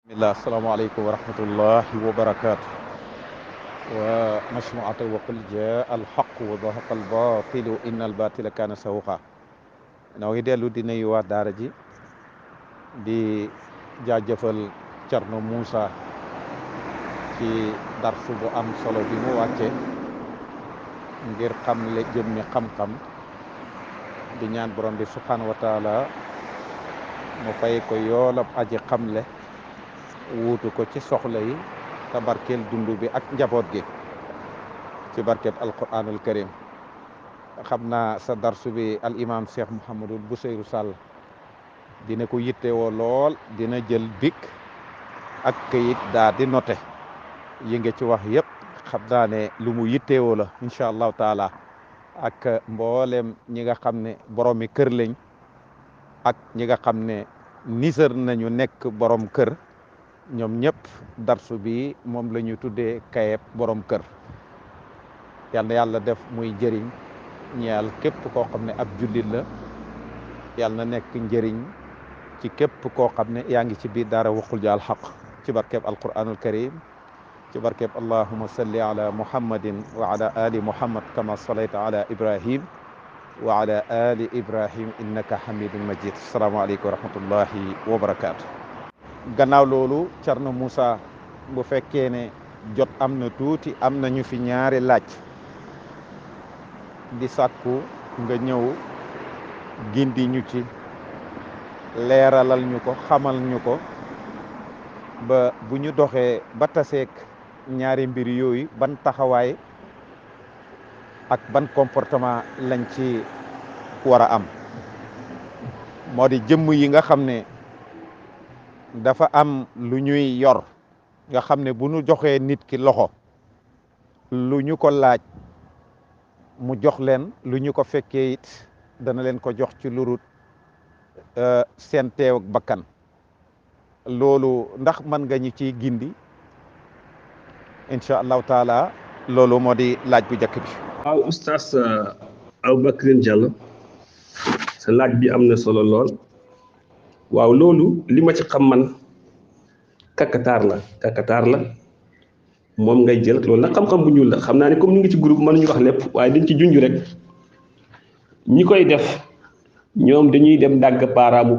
bismillah asalaamaaleykum wa rahmatullahi wa barakaatu wa majmuata wa qul jaa alxaq wa zahaqa albatilu inna albatila kaana sahuqa noo ngi dellu di nuyu waa daara ji di jaajëfal Thierno Moussa ci darsu bu am solo bi mu wàcce ngir xamle jëmmi xam-xam di ñaan borom bi subhanahu wa taala mu fay ko yoolab aji xamle wuutu ko ci soxla yi te barkeel dund bi ak njaboot gi ci barkeb alquranul karim xam naa sa darsu bi al imam Cheikh Mouhamadul Bousseyrou Sall dina ko yittewoo lool dina jël bik ak këyit daa di noté yi nga ci wax yëpp xam naa ne lu mu yittewoo la incha allahu taala ak mboolem ñi nga xam ne boromi kër lañ ak ñi nga xam ne nisër nañu nekk borom kër ñoom ñëpp darsu bi moom la ñu tuddee kayeb borom kër yal na yàlla def muy njëriñ ñeel képp koo xam ne ab jullit la yal na nekk njëriñ ci képp koo xam ne yaa ngi ci biir daara waqul jaal xaq ci barkeb alquranul karim ci barkeb allahuma salli ala muhammadin wa ala ali muhammad kama salayta ala ibrahim wa ala ali ibrahim innaka hamidun majid asalaamaaleykum wa rahmatullahi wa barakaatu. gannaaw loolu Thierno Moussa bu fekkee ne jot am na tuuti am nañu fi ñaari laaj di sàkku nga ñëw gindi ñu ci leeralal ñu ko xamal ñu ko ba bu ñu doxee ba taseek ñaari mbir yooyu ban taxawaay ak ban comportement lañ ci war a am moo di jëmm yi nga xam ne dafa am lu ñuy yor nga xam ne bu ñu joxee nit ki loxo lu ñu ko laaj mu jox leen lu ñu ko fekkee it dana leen ko jox ci lurut seen teew ak bakkan loolu ndax mën nga ñu ciy gindi incha allahu taala loolu moo di laaj bu njëkk bi. waaw oustaz Aboubacry Diallo sa laaj bi am na solo lool. waaw loolu li ma ci xam man kakataar la moom ngay jël loolu nag xam-xam bu ñuul la xam naa ne comme ñu ngi ci groupe mënuñu wax lépp waaye dañ ci junj rek ñi koy def ñoom dañuy dem dàgg baaraamu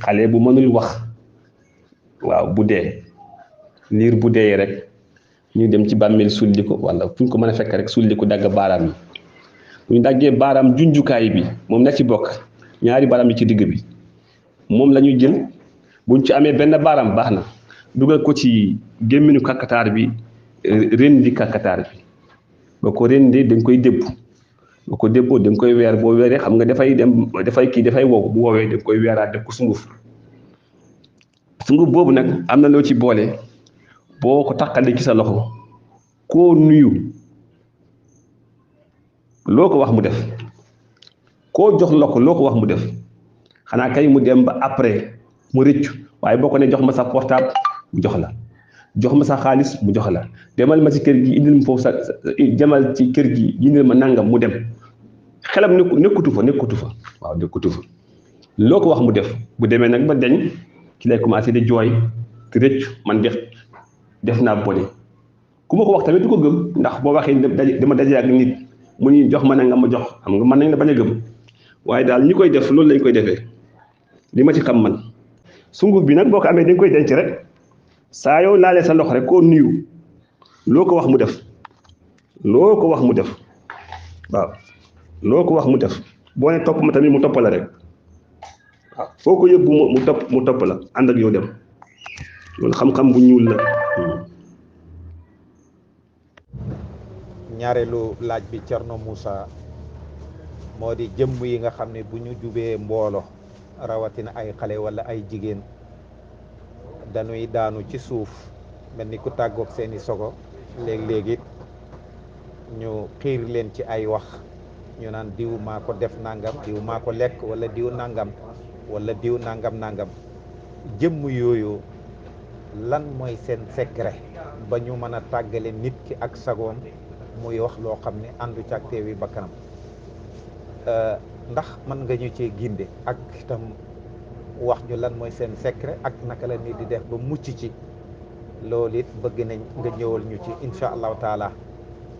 xale bu mënul wax waaw bu dee liir bu dee rek ñu dem ci bàmmeel sulli ko wala fu ñu ko mën a fekk rek sulli ko dàgg baaraam yi bu ñu dàggee baaraam junjukaay bi moom na ci bokk ñaari baaraam yi ci digg bi moom la ñuy jël buñ ci amee benn baaraam baax na dugal ko ci gémminu kakataar bi rendi kakataar bi boo ko rendee dañ koy débb boo ko débboo dañ koy weer boo weeree xam nga dafay wow bu woowee dañ koy weeraat def ko sunguf boobu nag am na loo ci boole boo ko taqalee ci sa loxo koo nuyu loo ko wax mu def koo jox loxo loo ko wax mu def xanaa kay mu dem ba après mu rëccu waaye boo ko ne jox ma sa portable mu jox la jox ma sa xaalis mu jox la demal ma ci kër gi indil ma foofu demal ci kër gi indil ma nangam mu dem xelam nekkatu fa waaw nekkatu fa loo ko wax mu def bu demee nag ba dañ ci lay commencé di jooy di rëccu man def naa bone ku ma ko wax tamit du ko gëm ndax boo waxee dama daje ak nit mu ñu jox ma nangam ma jox xam nga mën nañ la bañ a gëm waaye daal ñi koy def loolu lañ koy defee li ma ci xam man sunguf bi nag boo ko amee dañ koy denc rek saa yow laalee sa ndox rek koo nuyu loo ko wax mu def waaw loo ko wax mu def boo ne topp ma tamit mu topp la rek waaw foo ko yóbbu mu topp la ànd ak yow dem loolu xam-xam bu ñuul la. ñaareelu laaj bi Thierno Moussa moo di jëmm yi nga xam ne bu ñu jubee mboolo rawatina ay xale wala ay jigéen dañuy daanu ci suuf mel ni ku tàggoog seeni sogo léeg-léegi ñu xiir leen ci ay wax ñu naan diw maa ko def nangam diw maa ko lekk wala diw nangam wala diw nangam jëmm yooyu lan mooy seen secret ba ñu mën a tàggale nit ki ak sagoom muy wax loo xam ne àndu ci ak teewi bakkanam ndax mën nga ñu cee ginde ak itam wax ñu lan mooy seen secret ak naka la nit di def ba mucc ci loolu it bëgg nañ nga ñëwal ñu ci insha allahu taala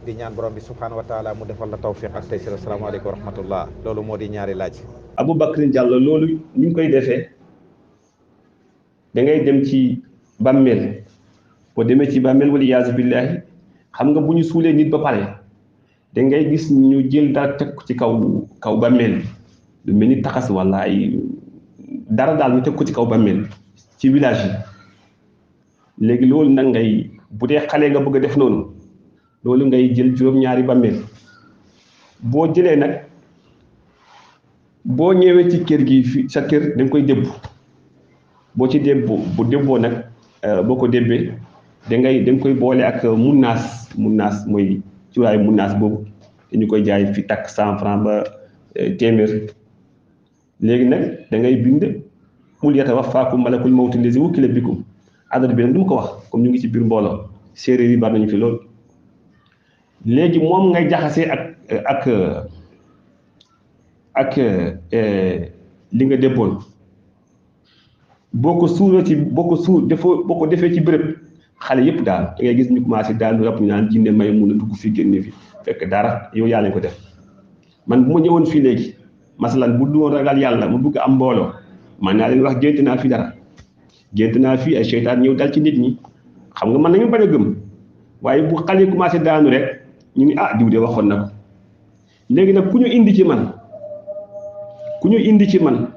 di ñaan borom bi subhanahu wa taala mu defal la tawfiq ak taysir. asalaamaaleykum wa rahmatullah. loolu moo di ñaari laaj. Aboubacry Diallo loolu ñu ngi koy defee da ngay dem ci bàmmeel boo demee ci bàmmeel wala iyaazu billahi xam nga bu ñu suulee nit ba pare da ngay gis ñu jël dara teg ko ci kaw bàmmeel lu mel ni taxas wala ay dara daal ñu teg ko ci kaw bàmmeel ci village yi léegi loolu nag ngay bu dee xale nga bëgg a def noonu loolu ngay jël juróom-ñaari bàmmeel boo jëlee nag boo ñëwee ci kër gi fi sa kër da nga koy débb boo ci débboo bu débboo nag boo ko débbee da nga koy boole ak munnaas mooy cuuraay munnaas boobu dañu koy jaay fi takk 100 francs ba téeméer léegi nag da ngay bind qul yatawaffaakum malakul mawti llazi wukkila bikum adad bi nag du ma ko wax comme ñu ngi ci biir mbooloo séeréer yi bari nañu fi lool léegi moom ngay jaxasee ak li nga débboon boo ko defee ci béréb xale yëpp daal da ngay gis ñu commencé daal rab ñu naan jinne may mun a dugg fii génne fi fekk dara yow yaa leen ko def man bu ma ñëwoon fii léegi masalan bu doon ragal yàlla mu bëgg am mbooloo man naa leen wax gént naa fi dara gént naa fi ay seytaan ñëw dal ci nit ñi xam nga mën nañu bañ a gëm waaye bu xale yi commencé daanu rek ñu ni diw de waxoon na ko léegi nag ku ñu indi ci man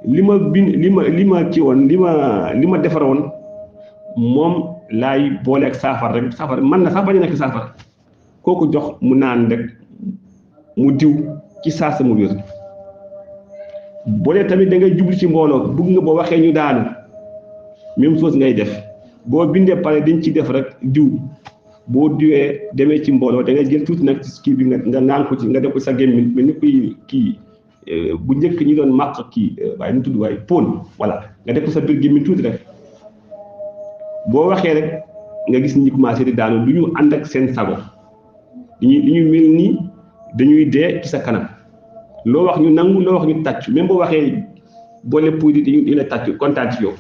li ma bind li ma ci woon li ma defaroon moom laay boole ak saafara rek saafara mën na sax bañ a nekk saafara kooku jox mu naan rek mu diw ci saasa mu wér boo dee tamit da ngay jublu ci mbooloo bëgg nga boo waxee ñu daanu même chose ngay def boo bindee pare dañ ci def rek diw boo diwee demee ci mbooloo da ngay jël tuuti nag ci kii bi nga naan ko ci nga def ko sa gémmiñ mel ni kuy kii bu njëkk ñi doon màq kii waaye nu tudd waaye pon voilà nga def ko sa biir gémmiñ tuuti rek boo waxee rek nga gis ñi commencé di daanu du ñu ànd ak seen sago li ñu mel nii dañuy dee ci sa kanam loo wax ñu nangu loo wax ñu tàcc même boo waxee boole puy di dañu la tàcc kontaan ci yow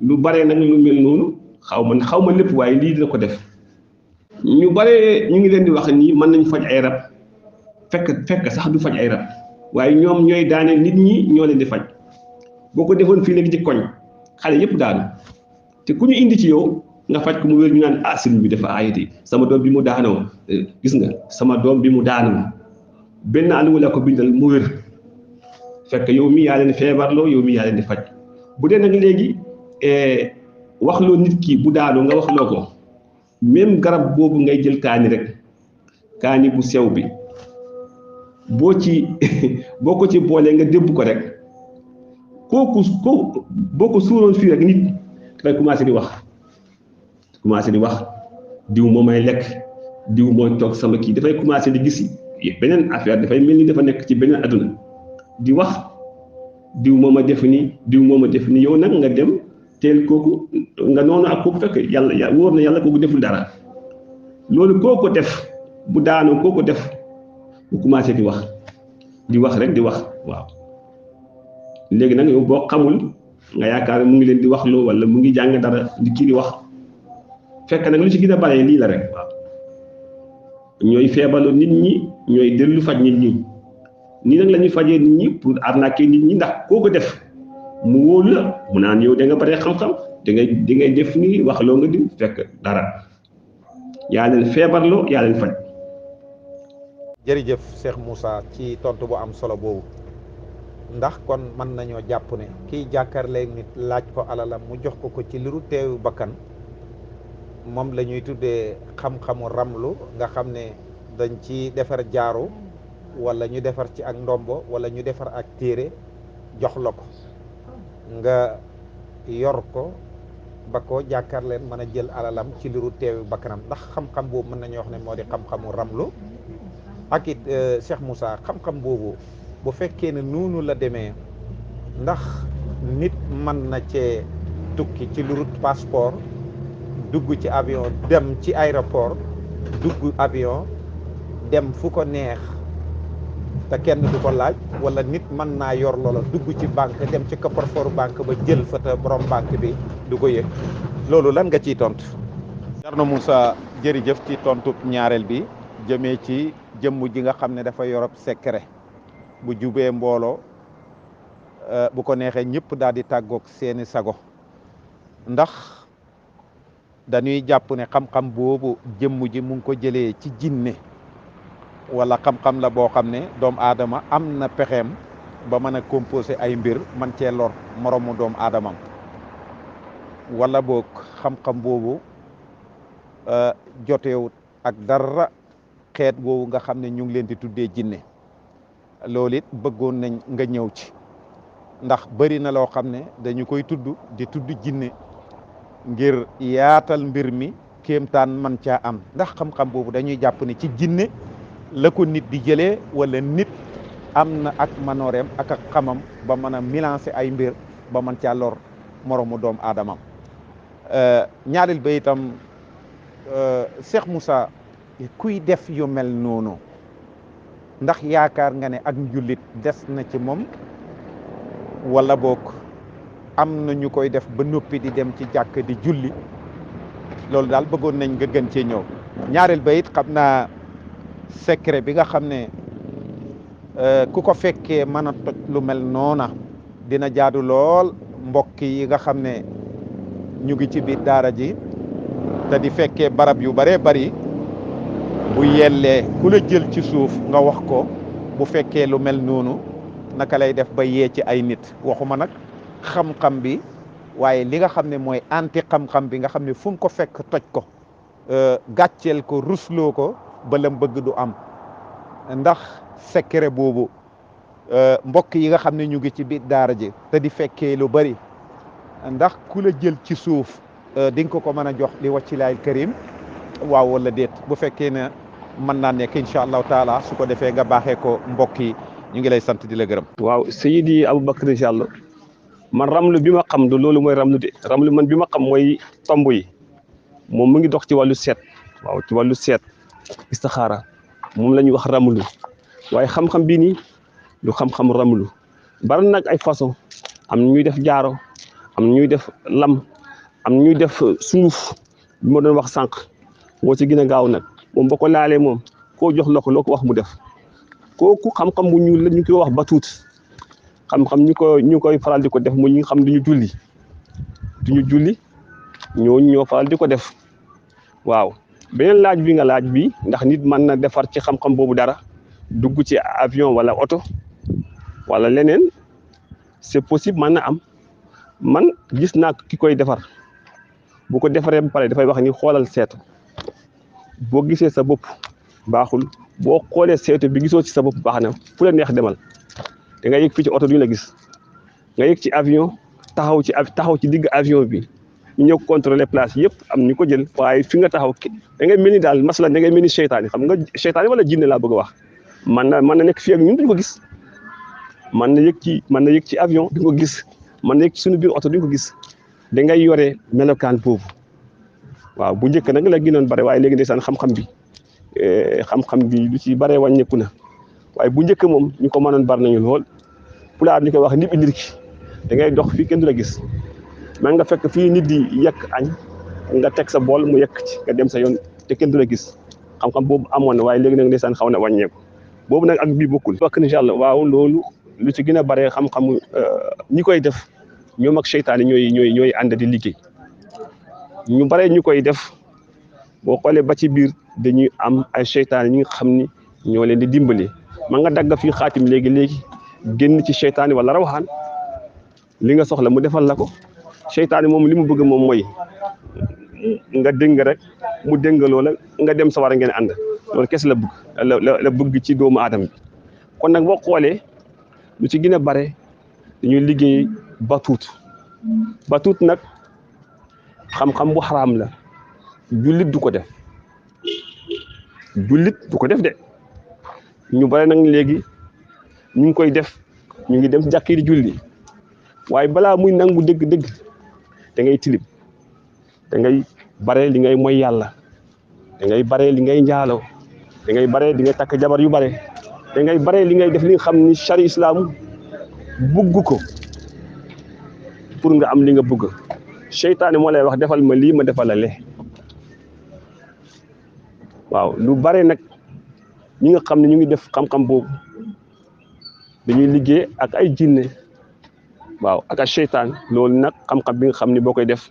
lu bare nag lu mel noonu xaw ma lépp waaye lii dina ko def ñu bare ñu ngi leen di wax nii mën nañ faj ay rab fekk sax du faj ay rab waaye ñoom ñooy daane nit ñi ñoo leen di faj boo ko defoon fii léegi ci koñ xale yëpp daanu te ku ñu indi ci yow nga faj ko mu wér ñu naan sëriñ bi dafa aayati sama doom bi mu daanoo gis nga sama doom bi mu daanoo benn àll la ko bindal mu wér fekk yow mi yaa leen feebarloo yow mi yaa leen di faj bu dee nag léegi waxloo nit ki bu daanoo nga waxloo ko même garab boobu ngay jël kaani rek kaani bu sew bi boo ko ci boolee nga débb ko rek kooku boo ko suuroon fii rek nit dafay commencé di wax diw moo may lekk diw moo toog sama kii dafay commencé di gis beneen affaire dafay mel ni dafa nekk ci beneen adduna di wax diw moo ma def nii diw moo ma def nii yow nag nga dem teel kooku nga noonu ak kooku fekk yàlla wóor na yàlla kooku deful dara loolu kooku def bu daanu kooku def bu commencé di wax rek di wax waaw léegi nag yow boo xamul nga yaakaar mu ngi leen di wax loo wala mu ngi jàng dara di kii di wax fekk nag lu ci gën a bare lii la rek waaw ñooy feebaloo nit ñi ñooy dellu faj nit ñi nii nag la ñuy fajee nit ñi pour arnaquer nit ñi ndax koo ko def mu wóolu la mu naan yow da nga bare xam-xam da ngay def nii wax loo nga diw fekk dara yaa leen feebarloo yaa leen faj. jërëjëf Cheikh Moussa ci tontu bu am solo boobu ndax kon mën nañoo jàpp ne kiy jàkkaarleeg nit laaj ko alalam mu jox ko ci liru teewu bakkan moom la ñuy tuddee xam-xamu ramlu nga xam ne dañ ci defar jaaru wala ñu defar ci ak ndombo wala ñu defar ak téere jox la ko nga yor ko ba ko jàkkaar leen mën a jël alalam ci liru teewu bakkanam ndax xam-xam boobu mën nañu wax ne moo di xam-xamu ramlu ak it Cheikh Moussa xam-xam boobu bu fekkee ne noonu la demee ndax nit mën na cee tukki ci liru passeport dugg ci avion dem ci aéroport dugg avion dem fu ko neex te kenn du ko laaj wala nit mën naa yor loola dugg ci banque dem ci coffre-fort banque ba jël fa te borom banque bi du ko yëg loolu lan nga ciy tontu. Thierno Moussa jërëjëf ci tontu ñaareel bi jëmee ci jëmm ji nga xam ne dafa yorob secret bu jubee mbooloo bu ko neexee ñëpp daal di tàggoog seeni sago ndax dañuy jàpp ne xam-xam boobu jëmm ji mu ngi ko jëlee ci jinne wala xam-xam la boo xam ne doomu aadama am na pexeem ba mën a composé ay mbir man cee lor moromu doomu aadamam wala boog xam-xam boobu joteewut ak dara xeet woowu nga xam ne ñu ngi leen di tuddee jinne loolu it bëggoon nañ nga ñëw ci ndax bëri na loo xam ne dañu koy tudd di tudd jinne ngir yaatal mbir mi kéemtaan man caa am ndax xam-xam boobu dañuy jàpp ne ci jinne la ko nit di jëlee wala nit am na ak manooreem ak xamam ba mën a mélanger ay mbir ba mën caa lor moromu doomu aadamam ñaareel ba itam Cheikh Moussa kuy def yu mel noonu ndax yaakaar nga ne ak njullit des na ci moom wala boog am na ñu koy def ba noppi di dem ci jàkk di julli loolu daal bëggoon nañ nga gën cee ñëw ñaareel ba it xam naa secret bi nga xam ne ku ko fekkee mën a toj lu mel noona dina jaadu lool mbokk yi nga xam ne ñu ngi ci biir daara ji te di fekkee barab yu baree bari bu yellee ku la jël ci suuf nga wax ko bu fekkee lu mel noonu naka lay def ba yee ci ay nit waxuma nag xam-xam bi waaye li nga xam ne mooy anti xam-xam bi nga xam ne fu mu ko fekk toj ko gàcceel ko rusloo ko ba lam bëgg du am ndax secret boobu mbokk yi nga xam ne ñu ngi ci biir daara ji te di fekkee lu bari ndax ku la jël ci suuf di nga ko mën a jox li waccilaayil karim waaw wala déet bu fekkee ne mën naa nekk incha allahu taala su ko defee nga baaxee ko mbokk yi ñu ngi lay sant di la gërëm. waaw Seydi Aboubacar Diallo man ramlu bi ma xam du loolu mooy ramlu de ramlu man bi ma xam mooy tomb yi moom mu ngi dox ci wàllu seet waaw ci wàllu seet istixaara moom la ñuy wax ramlu waaye xam-xam bii nii du xam-xam ramlu bari nag ay façon am na ñuy def jaaro am na ñuy def lam am na ñuy def sunguf bi ma doon wax sànq moo ci gën a gaaw nag moom boo ko laalee moom koo jox la ko loo ko wax mu def kooku xam-xam bu ñuul la ñu koy wax batuut xam-xam ñu koy faral di ko def mu ñi nga xam duñu julli ñooñu ñoo faral di ko def waaw beneen laaj bi nga laaj bi ndax nit mën na defar ci xam-xam boobu dara dugg ci avion wala oto wala leneen c'est possible mën na am man gis naa ki koy defar bu ko defaree ba pare dafay wax ni xoolal seetu boo gisee sa bopp baaxul boo xoolee seetu bi gisoo ci sa bopp baax na fu la neex demal da nga yëg fii ci oto duñu la gis nga yëg ci avion taxaw ci digg avion bi ñu ñëw contrôler place yëpp am ñu ko jël waaye fi nga taxaw da ngay mel ni daal masalan da ngay mel ni seytaane xam nga seytaane wala jinne laa bëgg a wax mën na nekk fii ak ñun duñ ko gis mën na yëg ci avion duñ ko gis mën na yëg ci suñu biir oto duñ ko gis da ngay yore melokaan boobu waaw bu njëkk nag la gënoon bare waaye léegi ndeysaan xam-xam bi lu ci bare wàññeeku na waaye bu njëkk moom ñu ko mënoon bar nañu lool pulaar ñu koy wax nit indir ki da ngay dox fii kenn du la gis man nga fekk fii nit di yekk añ nga teg sa bool mu yekk ci nga dem sa yoon te kenn du la gis xam-xam boobu amoon na waaye léegi nag ndeysaan xaw na wàññeeku boobu nag ak bii bokkul. wax dëgg yàlla waaw loolu lu ci gën a bare xam-xamu ñi koy def ñoom ak seytaane ñooy ànd di liggéey ñu bare ñu koy def boo xoolee ba ci biir dañuy am ay seytaane ñi nga xam ni ñoo leen di dimbali man nga dagg fii xaatim léegi génn ci seytaane wala rawaxaan li nga soxla mu defal la ko seytaane moom li mu bëgg moom mooy nga dëng rek mu dëng loola nga dem sa war a ngeen ànd loolu kese la bëgg ci doomu aadama bi kon nag boo xoolee lu ci gën a bare dañuy liggéey batuut nag xam-xam bu xaraam la jullit du ko def de ñu bare nag léegi ñu ngi koy def ñu ngi dem jàkk yi di julli waaye balaa muy nangu dëgg-dëgg da ngay tilib da ngay bare li ngay mooy yàlla da ngay bare li ngay njaaloo da ngay bare di ngay takk jabar yu bare da ngay bare li ngay def li nga xam ni chari islam bugg ko pour nga am li nga bëgg seytaane moo lay wax defal ma lii ma defal la le waaw lu bare nag ñi nga xam ne ñu ngi def xam-xam boobu dañuy liggéey ak ay jinne waaw ak ay seytaan loolu nag xam-xam bi nga xam ne boo koy def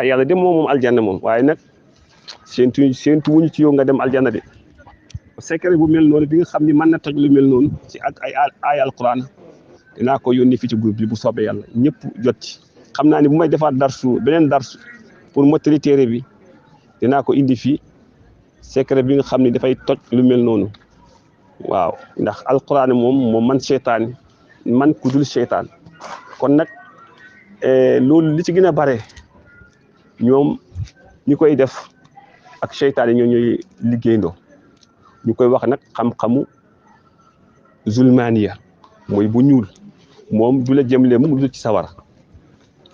yàlla de moom aljanna moom waaye nag séentu wuñu ci yow nga dem aljanna de secret bu mel noonu bi nga xam ni mën na toj lu mel noonu ci ak ay alquran dinaa ko yónni fii ci groupe bi bu soobee yàlla ñëpp jot ci xam naa ni bu may defaat beneen darsu pour mottali téere bi dinaa ko indi fii secret bi nga xam ni dafay toj lu mel noonu waaw ndax alquran moom man seytaan man ku dul seytaan kon nag loolu li ci gën a bare ñoom ñi koy def ak seytaan yi ñoo ñooy liggéeyandoo ñu koy wax nag xam-xamu zulmaniya mooy bu ñuul moom du la jëmle mu dul ci sawara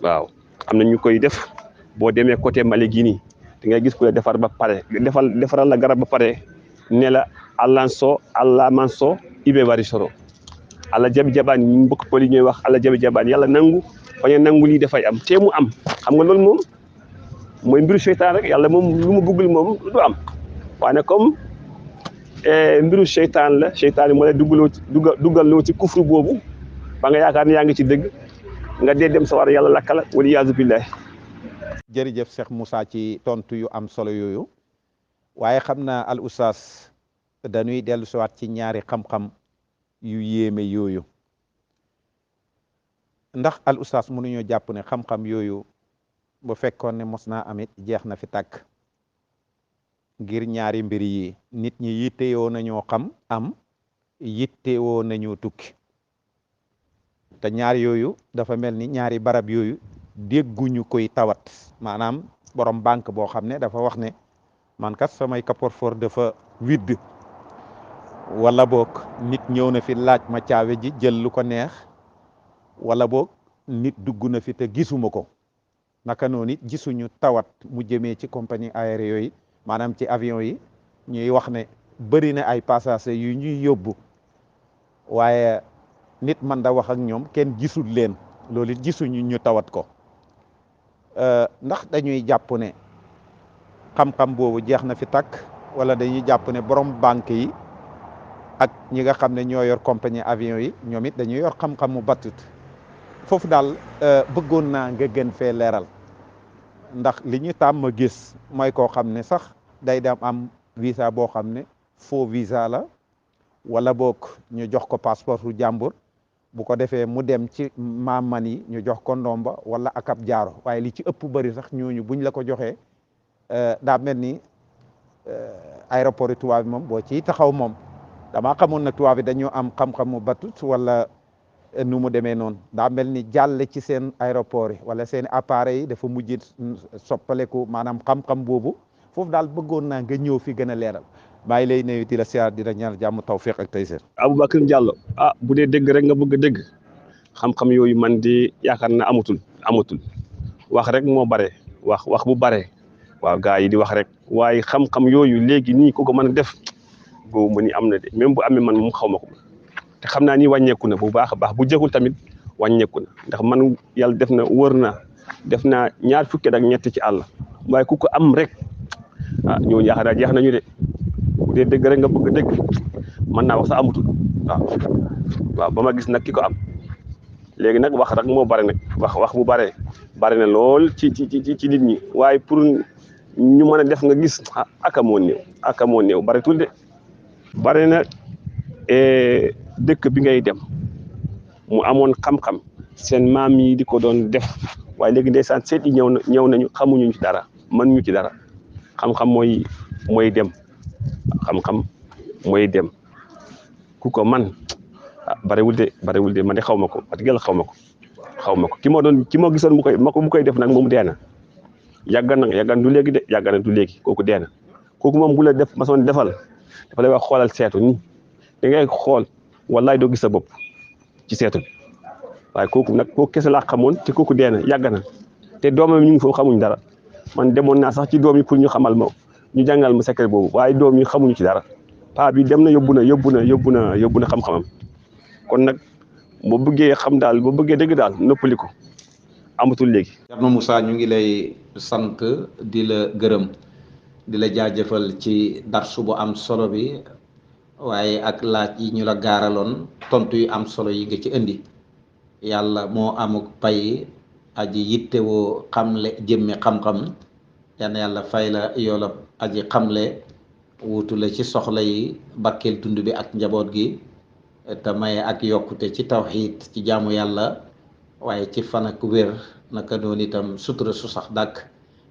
waaw am na ñu koy def boo demee côté Mali gi nii da ngay gis ku la defar ba pare defaral la garab ba pare ne la allanso allamanso ibe bari soro alla jabi jabaan ñu mbokk poli ñooy wax alla jabi jabaan yàlla nangu bañ a nangu lii dafay am te mu am xam nga loolu moom mooy mbiru seytaan rek yàlla moom lu mu bëggul moom du am waaye nag comme mbiru seytaan la seytaan yi moo lay duggaloo ci kufru boobu ba nga yaakaar ne yaa ngi ci dëgg nga dee dem sa war yàlla lakkala wala iyaazu billahi. jërëjëf Cheikh Moussa ci tontu yu am solo yooyu waaye xam naa al oustaz dañuy dellu siwaat ci ñaari xam-xam yu yéeme yooyu ndax al oustaz mënuñoo jàpp ne xam-xam yooyu bu fekkoon ne mos naa amit jeex na fi tàkk ngir ñaari mbir yi nit ñi yittewoo nañoo xam am yittewoo nañoo tukki te ñaar yooyu dafa mel ni ñaari barab yooyu dégguñu koy tawat maanaam borom banque boo xam ne dafa wax ne man kat samay coffre-fort dafa vide wala boog nit ñëw na fi laaj ma caawe ji jël lu ko neex wala boog nit dugg na fi te gisuma ko naka noonu it gisuñu tawat mu jëmee ci compagnie aérienne yooyu maanaam ci avion yi ñuy wax ne bëri na ay passagers yu ñuy yóbbu waaye nit man da wax ak ñoom kenn gisul leen loolu it gisuñu ñu tawat ko ndax dañuy jàpp ne xam-xam boobu jeex na fi tàkk wala dañuy jàpp ne borom banque yi ak ñi nga xam ne ñoo yor compagnie avion yi ñoom it dañuy yor xam-xam mu battut foofu daal bëggoon naa nga gën fee leeral ndax li ñu tàmm gis mooy koo xam ne sax day dem am visa boo xam ne faux visa la wala boog ñu jox ko passeport u jàmbur bu ko defee mu dem ci maaman yi ñu jox ko ndomba wala ak ab jaaro waaye li ci ëpp bëri sax ñooñu buñ la ko joxee daa mel ni aéroport yi tubaab bi moom boo ciy taxaw moom damaa xamoon nag tubaab bi dañoo am xam-xam mu batut wala nu mu demee noonu daa mel ni jàll ci seen aéroport yi wala seen appareil yi dafa mujj soppaleku maanaam xam-xam boobu foofu daal bëggoon naa nga ñëw fi gën a leeral maa ngi lay nuyu di la siyaar di la ñaan jàmm tawfiq ak taysir. Aboubacar Diallo bu dee dégg rek nga bëgg a dégg xam-xam yooyu man di yaakaar na amatul wax rek moo bare wax bu bare waaw gaa yi di wax rek waaye xam-xam yooyu léegi nii ku ko mën a def boobu ma ni am na de même bu amee man moom xaw ma ko te xam naa ni wàññeeku na bu baax a baax bu jeexul tamit wàññeeku na ndax man yàlla def na wër na def naa ñaar fukki ak ñett ci àll waaye ku ko am rek ñooñu yaakaar naa jeex nañu de bu dee dégg rek nga bëgg a dégg mën naa wax sax amatul waaw ba ma gis nag ki ko am léegi nag wax rek moo bare nag wax bu bare na lool ci nit ñi waaye pour ñu mën a def nga gis aka moo néew baretul de bare na dëkk bi ngay dem mu amoon xam-xam seen maam yi di ko doon def waaye léegi ndeysaan seet yi ñëw nañu xamuñu ci dara mën ñu ci dara xam-xam mooy dem xam-xam mooy dem ku ko man barewul de man de xaw ma ko wax dëgg yàlla xaw ma ko ki ma gisoon mu koy def nag moom dee na yàggan du léegi de yàggan na du léegi kooku dee na kooku moom bu la def ma soon defal dafa lay wax xoolal seetu nii da ngay xool wallaay doo gis sa bopp ci seetu bi waaye kooku nag kooku kese laa xamoon te kooku dee na yàgg na te doomam ñu ngi foofu xamuñ dara man demoon naa sax ci doom yi pour ñu xamal ma ñu jàngal ma secret boobu waaye doom yi xamuñu ci dara paa bi dem na yóbbu na xam-xamam kon nag boo bëggee xam daal boo bëggee dëgg daal noppali ko amatul léegi. Thierno Moussa ñu ngi lay sant di la gërëm di la jaajëfal ci darsu bu am solo bi waaye ak laaj yi ñu la gaaraloon tontu yu am solo yi nga ci indi yàlla moo amuk pay aji yittewoo xamle jëmme xam-xam yal na yàlla fay la yoolab aji xamle wuutu la ci soxla yi bakkeel dund bi ak njaboot gi te maye ak yokkute ci tawxiid ci jaamu yàlla waaye ci fan ak wér naka noonu itam sutura su sax dàkk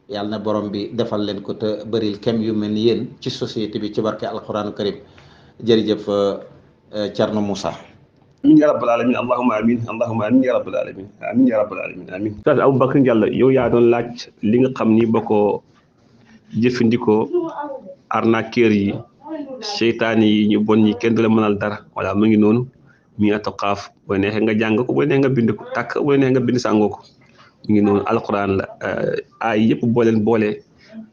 yàlla na borom bi defal leen ko te bëril kem yu mel ni yéen ci société bi ci barke alquranu karim jërëjëf Thierno Moussa. amin ya rabbal alamin allahumma amin ya rabbal alamin amin Oustaz Aboubacry Diallo yow yaa doon laaj li nga xam ni boo ko jëfandikoo arnaqueur yi seytaane yi ñu bon ñi kenn du la mënal dara wala mu ngi noonu mi ata xaaf boo neexee nga jàng ko boo neexee nga bind ko tàkk boo neexee nga bind sàngoo ko mu ngi noonu alquran la ay yëpp boole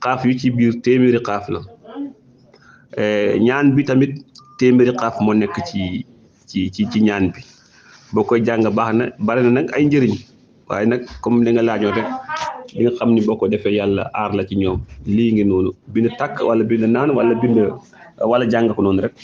xaaf yu ci biir téeméeri xaaf la ñaan bi tamit téeméeri xaaf moo nekk ci ñaan bi boo koy jàng baax na bari na nag ay njëriñ waaye nag comme li nga laajoon rek li nga xam ni boo ko defee yàlla aar la ci ñoom lii ngi noonu bind tàkk wala bind naan wala jàng ko noonu rek